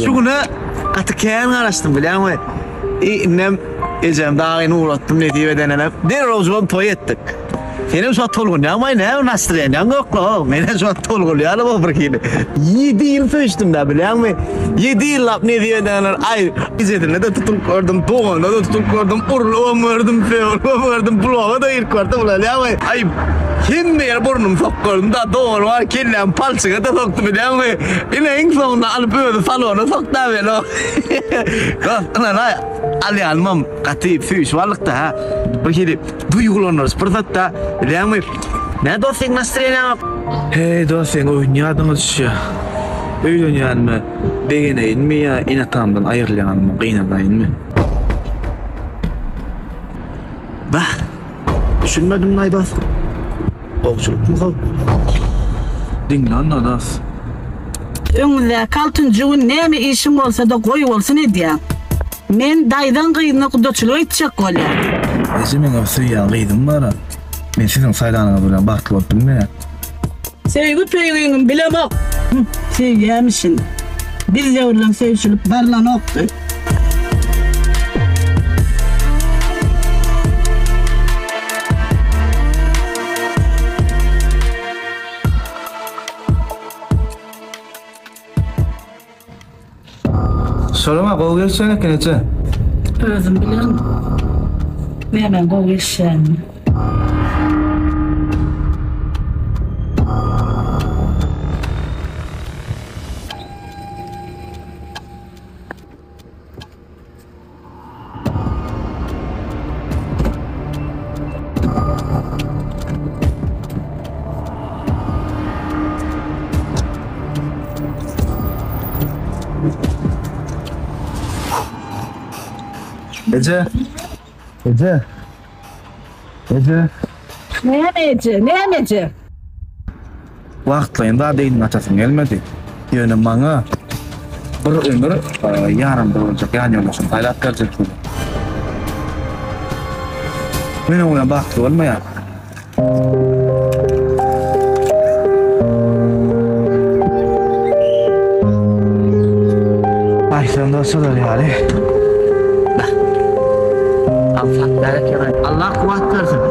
Şu güne gaty kän garaşdym bilýäňmi? I indem ejem dagyny ugratdym nesip edenenem. Derrewjigem toý etdik. Senem şu wagt tolgunýaňmaý näme nastreniýaň ýokla menem şu wagt tolgunýanam o bir hili. Ýedi ýyl söýüşdim-dä bilýäňmi? Ýedi ýyllap nesip edenler aý ejesine-de tutulyp gördüm, doganyna-da tutulyp gördüm, urlubam gördüm, sögülibem gördüm, bloga-da girip gördüm bilýäňmi? Aý hemme ýere burnumy sokup gördüm-dä, dogany bar kellämi palçyga-da sokdy bilýäňmi? Ine iň soňunda alyp özi salona sokdy-da meni. Dost ynanaý alýanymam gaty söýüşip aldyk-da hä. Bir hili duýgulandyryjy pursat-da bilýäňmi? Nä dost seň nastreniýaň? Heý dost seň oýun ýadyňa düşýä. Öýlenýänime begeneýinmi ýa ene-atamdan aýrylýanyma gynanaýynmy? Bah, düşünmedim-laý dost. Gowçulykmy hol? Diňle onda dos. Öňümizdäki altynjy gün näme işiň bolsa-da goý bolsun edýäň. Men daýzaň gyzyna gudaçylyk etjek bolýan. Eje meň öz söýýän gyzym bar-a. Men siziň saýlanyňyz bilen bagtly bolup bilmeýän. Söýgi-pöýgiňi bilemok. Söýýämişin. Biz döwürlem söýşülip barlanokdy. Şolam-a gowy gelişýän eken eje. Özüm bilerin. Nämäň gowy gelişýänini. Eje. Eje. Eje. Näme eje? Näme eje? Wagtlaýyn zat egnime atasym gelmedi. Ýöne maňa bir ömür ýanymda boljak ýanýoldaşymy saýlap berjek diýdi. Men oň bilen bagtly bolmaýan. Aýtsam da şolar ýaly. Aňsat däl eken. Allah kuwwat bersin.